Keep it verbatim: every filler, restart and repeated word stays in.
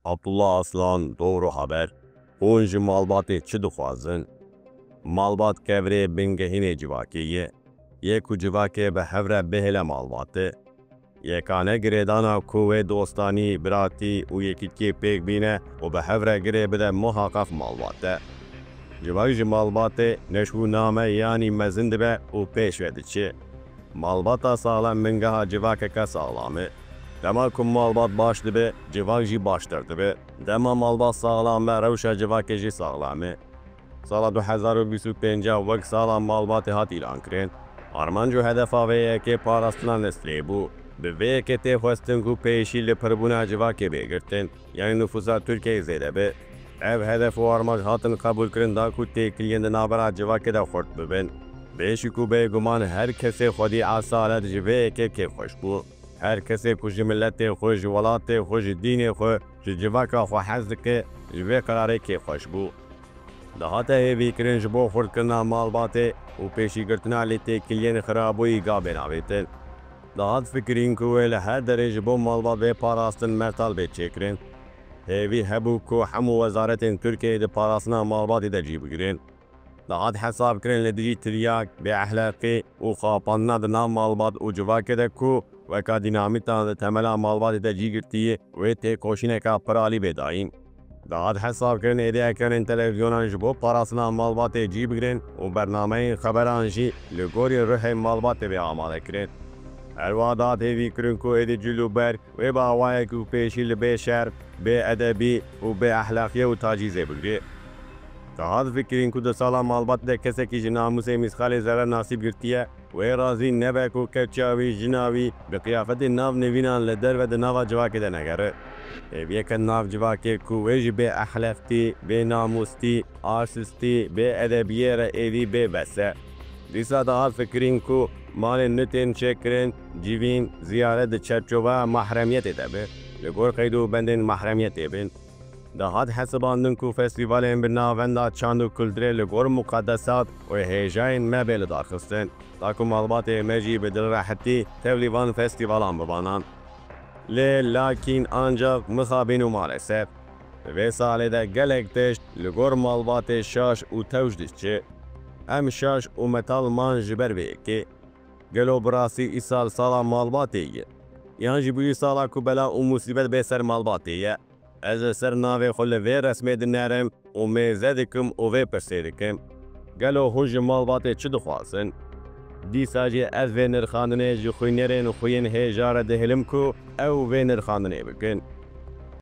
Abdullah Aslan, Doğru Haber. Hûn ji malbatê çi dixwazin? Malbat kevirê bingehînê civakê ye. Yê ku civakê bi hev re bihêle malbat e. Yekane girêdana ku wê dostanî, biratî û yekîtiyê pêk bîne û bi hev re girê bide muhaqeq malbat e. Civak ji malbatê neşûname yanî mezin dibe û pêş ve diçe. Malbata saxlem bingeha civakeke saxlam e. Dema ku malbat baş dibe, civak jî baştir dibe. Dema malbat saxlam be, rewşa civakê jî saxlam e. Sala du hezar û bîst û pênc wek sala malbatê hat îlankirin. Armanc û hedefa vê yekê parastina neslê bû. Bi vê yekê tê xwestin ku pêşî li pirbûna civakê bê girtin, yanî nifûsa Tirkiyeyê zêde be. Ev hedef û armanc hatin qebûlkirin da ku têkiliyên di navbera civakê de xurt bibin. Bê şik û bêguman her kesê xwedî esalet ji vê yekê kêfxweş bû. Her kesê ku ji miletê xwe, ji welatê xwe, ji dînê xwe, ji civaka xwe hez dike, ji vê qerarê kêfxweş bû. Dihate hêvîkirin ji bo xurtkirina malbatê û pêşîgirtina lêtêkiliyên xirabûyî ga bêne avêtin. Dihat fikirîn ku wê li her derê ji bo malbat bê parastin mertal bê çêkirin. Hêvî hebû ku hemû wezaretên Tirkiyeyê di parastina malbatê de cî bigirin. Dihat hesabkirin li dijî tiryak, bêexlaqî û xapandina di nav malbat û civakê de ku weka dînamîtan di temela malbatê de cî girtiye, wê têkoşîneka piralî bê dayîn. Dihat hesabkirin êdî ekranên televîzyonan ji bo parastina malbatê cî bigirin û bernameyên xeberan jî li gorî ruhê malbatê bê amadekirin. Her wiha dihat hêvîkirin ku êdî cil û ber wê bi awayekî ku pêşî li bê şer, bê edebî û bê exlaqiyê û tacîzê bigire. Dihat fikirîn ku di sala malbatê de kesekî ji namûsê mîsqalê zerre nasîb girtiye, wê razî nebe ku kevça wî, jina wî bi qiyafetê nav nivînan li derve di nava civakê de negere. Hêviyeke nav civakê ku wê ji bê exlaqtî, bê namûstî, arsistî, bê edebiyê re êdî bê bes e. Dîsa dihat fikirîn ku malên nû tên çêkirin, civîn, ziyaret di çerçoveya mahremiyetê de be, li gor qeyd û bendên mahremiyetê bin. Dihat hesibandin ku festîvalên bi navenda çand û kulturê li gor muqedesat û hêjayên me bê lidarxistin, da ku malbatê me jî bi dilrehetî tevlî van festîvalan bibanan. Lê, lakîn, ancaq, mixabin û maalesef, di vê salê de gelek tişt li gor malbatê şaş û tewş diçe. Em şaş û metal man ji ber vê yekê. Gelo bi rastî îsal sala malbatê ye? Yan jî bûyî sala ku bela û musîbet bê ser malbatê ye? Ez li ser navê xwe li vê resmê dinerim û mêze dikim û vê pirsê dikim. Gelo hûn ji malbatê çi dixwazin? Dîsa jî ez vê nirxandinê ji xwînerên xwe yên hêja re dihilim ku ew vê nirxandinê bikin.